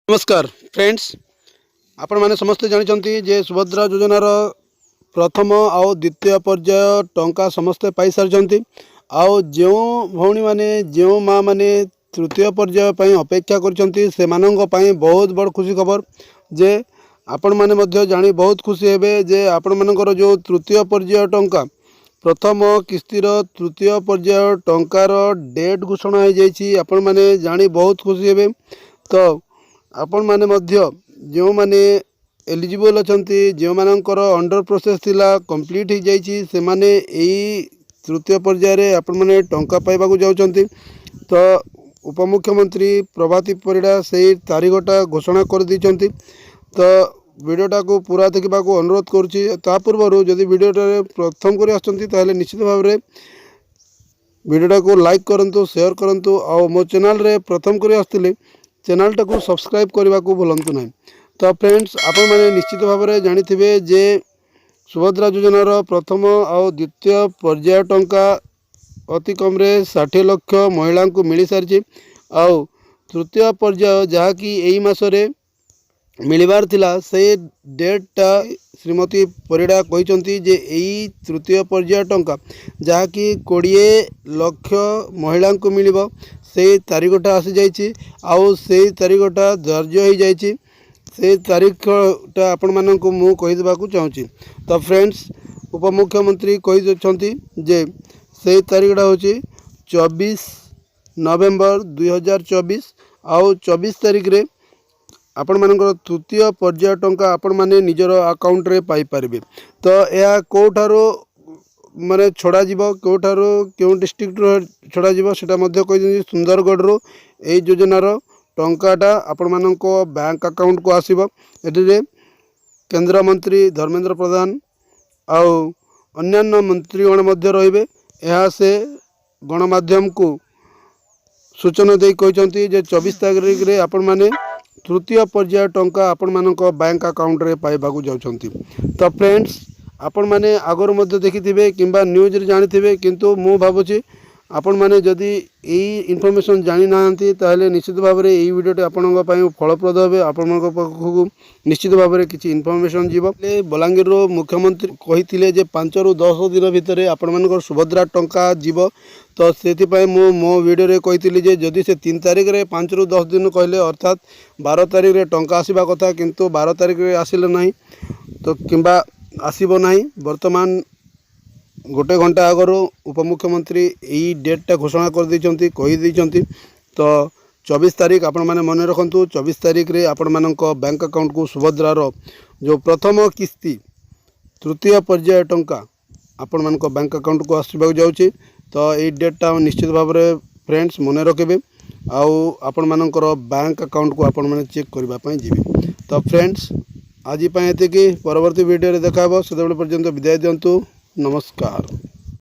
ନମସ୍କାର ଫ୍ରେଣ୍ଡସ୍, ଆପଣମାନେ ସମସ୍ତେ ଜାଣିଛନ୍ତି ଯେ ସୁଭଦ୍ରା ଯୋଜନାର ପ୍ରଥମ ଆଉ ଦ୍ୱିତୀୟ ପର୍ଯ୍ୟାୟ ଟଙ୍କା ସମସ୍ତେ ପାଇସାରିଛନ୍ତି। ଆଉ ଯେଉଁ ଭଉଣୀମାନେ, ଯେଉଁ ମା' ମାନେ ତୃତୀୟ ପର୍ଯ୍ୟାୟ ପାଇଁ ଅପେକ୍ଷା କରିଛନ୍ତି, ସେମାନଙ୍କ ପାଇଁ ବହୁତ ବଡ଼ ଖୁସି ଖବର ଯେ ଆପଣମାନେ ମଧ୍ୟ ଜାଣି ବହୁତ ଖୁସି ହେବେ ଯେ ଆପଣମାନଙ୍କର ଯେଉଁ ତୃତୀୟ ପର୍ଯ୍ୟାୟ ଟଙ୍କା, ପ୍ରଥମ କିସ୍ତିର ତୃତୀୟ ପର୍ଯ୍ୟାୟ ଟଙ୍କାର ଡେଟ୍ ଘୋଷଣା ହୋଇଯାଇଛି। ଆପଣମାନେ ଜାଣି ବହୁତ ଖୁସି ହେବେ। ତ ଆପଣମାନେ ମଧ୍ୟ ଯେଉଁମାନେ ଏଲିଜିବଲ୍ ଅଛନ୍ତି, ଯେଉଁମାନଙ୍କର ଅଣ୍ଡର ପ୍ରୋସେସ୍ ଥିଲା, କମ୍ପ୍ଲିଟ୍ ହୋଇଯାଇଛି, ସେମାନେ ଏଇ ତୃତୀୟ ପର୍ଯ୍ୟାୟରେ ଆପଣମାନେ ଟଙ୍କା ପାଇବାକୁ ଯାଉଛନ୍ତି। ତ ଉପମୁଖ୍ୟମନ୍ତ୍ରୀ ପ୍ରଭାତୀ ପରିଡ଼ା ସେଇ ତାରିଖଟା ଘୋଷଣା କରିଦେଇଛନ୍ତି। ତ ଭିଡ଼ିଓଟାକୁ ପୁରା ଦେଖିବାକୁ ଅନୁରୋଧ କରୁଛି। ତା ପୂର୍ବରୁ ଯଦି ଭିଡ଼ିଓଟାରେ ପ୍ରଥମ କରି ଆସୁଛନ୍ତି, ତାହେଲେ ନିଶ୍ଚିତ ଭାବରେ ଭିଡ଼ିଓଟାକୁ ଲାଇକ୍ କରନ୍ତୁ, ସେୟାର କରନ୍ତୁ ଆଉ ମୋ ଚ୍ୟାନେଲରେ ପ୍ରଥମ କରି ଆସୁଥିଲେ ଚ୍ୟାନେଲଟାକୁ ସବସ୍କ୍ରାଇବ୍ କରିବାକୁ ଭୁଲନ୍ତୁ ନାହିଁ। ତ ଫ୍ରେଣ୍ଡସ୍, ଆପଣମାନେ ନିଶ୍ଚିତ ଭାବରେ ଜାଣିଥିବେ ଯେ ସୁଭଦ୍ରା ଯୋଜନାର ପ୍ରଥମ ଆଉ ଦ୍ୱିତୀୟ ପର୍ଯ୍ୟାୟ ଟଙ୍କା ଅତି କମ୍ରେ 60 ଲକ୍ଷ ମହିଳାଙ୍କୁ ମିଳିସାରିଛି। ଆଉ ତୃତୀୟ ପର୍ଯ୍ୟାୟ, ଯାହାକି ଏଇ ମାସରେ ମିଳିବାର ଥିଲା, ସେ ଡେଟ୍ଟା ଶ୍ରୀମତୀ ପରିଡ଼ା କହିଛନ୍ତି ଯେ ଏଇ ତୃତୀୟ ପର୍ଯ୍ୟାୟ ଟଙ୍କା, ଯାହାକି 20 ଲକ୍ଷ ମହିଳାଙ୍କୁ ମିଳିବ, ସେଇ ତାରିଖଟା ଆସିଯାଇଛି ଆଉ ସେଇ ତାରିଖଟା ଧାର୍ଯ୍ୟ ହୋଇଯାଇଛି। ସେଇ ତାରିଖଟା ଆପଣମାନଙ୍କୁ ମୁଁ କହିଦେବାକୁ ଚାହୁଁଛି। ତ ଫ୍ରେଣ୍ଡସ୍, ଉପମୁଖ୍ୟମନ୍ତ୍ରୀ କହିଛନ୍ତି ଯେ ସେଇ ତାରିଖଟା ହେଉଛି 24 ନଭେମ୍ବର 2024। ଆଉ 24 ତାରିଖରେ ଆପଣମାନଙ୍କର ତୃତୀୟ ପର୍ଯ୍ୟାୟ ଟଙ୍କା ଆପଣମାନେ ନିଜର ଆକାଉଣ୍ଟରେ ପାଇପାରିବେ। ତ ଏହା କେଉଁଠାରୁ ମାନେ ଛଡ଼ାଯିବ, କେଉଁଠାରୁ, କେଉଁ ଡିଷ୍ଟ୍ରିକ୍ଟରୁ ଛଡ଼ାଯିବ, ସେଇଟା ମଧ୍ୟ କହିଛନ୍ତି। ସୁନ୍ଦରଗଡ଼ରୁ ଏଇ ଯୋଜନାର ଟଙ୍କାଟା ଆପଣମାନଙ୍କ ବ୍ୟାଙ୍କ ଆକାଉଣ୍ଟକୁ ଆସିବ। ଏଥିରେ କେନ୍ଦ୍ରମନ୍ତ୍ରୀ ଧର୍ମେନ୍ଦ୍ର ପ୍ରଧାନ ଆଉ ଅନ୍ୟାନ୍ୟ ମନ୍ତ୍ରୀଗଣ ମଧ୍ୟ ରହିବେ। ଏହା ସେ ଗଣମାଧ୍ୟମକୁ ସୂଚନା ଦେଇ କହିଛନ୍ତି ଯେ 24 ତାରିଖରେ ଆପଣମାନେ ତୃତୀୟ ପର୍ଯ୍ୟାୟ ଟଙ୍କା ଆପଣମାନଙ୍କ ବ୍ୟାଙ୍କ ଆକାଉଣ୍ଟରେ ପାଇବାକୁ ଯାଉଛନ୍ତି। ତ ଫ୍ରେଣ୍ଡସ୍, ଆପଣମାନେ ଆଗରୁ ମଧ୍ୟ ଦେଖିଥିବେ କିମ୍ବା ନ୍ୟୁଜ୍ରେ ଜାଣିଥିବେ, କିନ୍ତୁ ମୁଁ ଭାବୁଛି ଆପଣମାନେ ଯଦି ଏଇ ଇନଫର୍ମେସନ୍ ଜାଣିନାହାନ୍ତି, ତାହେଲେ ନିଶ୍ଚିତ ଭାବରେ ଏଇ ଭିଡ଼ିଓଟି ଆପଣଙ୍କ ପାଇଁ ଫଳପ୍ରଦ ହେବ। ଆପଣଙ୍କ ପାଖକୁ ନିଶ୍ଚିତ ଭାବରେ କିଛି ଇନଫର୍ମେସନ୍ ଯିବ। ବଲାଙ୍ଗୀରରୁ ମୁଖ୍ୟମନ୍ତ୍ରୀ କହିଥିଲେ ଯେ 5ରୁ 10 ଦିନ ଭିତରେ ଆପଣମାନଙ୍କର ସୁଭଦ୍ରା ଟଙ୍କା ଯିବ। ତ ସେଥିପାଇଁ ମୁଁ ମୋ ଭିଡ଼ିଓରେ କହିଥିଲି ଯେ ଯଦି ସେ 3 ତାରିଖରେ 5ରୁ 10 ଦିନ କହିଲେ, ଅର୍ଥାତ୍ 12 ତାରିଖରେ ଟଙ୍କା ଆସିବା କଥା, କିନ୍ତୁ 12 ତାରିଖରେ ଆସିଲେ ନାହିଁ ତ କିମ୍ବା ଆସିବ ନାହିଁ। ବର୍ତ୍ତମାନ ଗୋଟେ ଘଣ୍ଟା ଆଗରୁ ଉପମୁଖ୍ୟମନ୍ତ୍ରୀ ଏଇ ଡେଟ୍ଟା ଘୋଷଣା କରିଦେଇଛନ୍ତି, କହିଦେଇଛନ୍ତି। ତ 24 ତାରିଖ ଆପଣମାନେ ମନେ ରଖନ୍ତୁ। 24 ତାରିଖରେ ଆପଣମାନଙ୍କ ବ୍ୟାଙ୍କ ଆକାଉଣ୍ଟକୁ ସୁଭଦ୍ରାର ଯେଉଁ ପ୍ରଥମ କିସ୍ତି, ତୃତୀୟ ପର୍ଯ୍ୟାୟ ଟଙ୍କା ଆପଣମାନଙ୍କ ବ୍ୟାଙ୍କ ଆକାଉଣ୍ଟକୁ ଆସିବାକୁ ଯାଉଛି। ତ ଏଇ ଡେଟ୍ଟା ନିଶ୍ଚିତ ଭାବରେ ଫ୍ରେଣ୍ଡସ୍ ମନେ ରଖିବେ ଆଉ ଆପଣମାନଙ୍କର ବ୍ୟାଙ୍କ ଆକାଉଣ୍ଟକୁ ଆପଣମାନେ ଚେକ୍ କରିବା ପାଇଁ ଯିବେ। ତ ଫ୍ରେଣ୍ଡସ୍, ଆଜି ପାଇଁ ଏତିକି। ପରବର୍ତ୍ତୀ ଭିଡ଼ିଓରେ ଦେଖା ହେବ। ସେତେବେଳେ ପର୍ଯ୍ୟନ୍ତ ବିଦାୟ ଦିଅନ୍ତୁ। ନମସ୍କାର।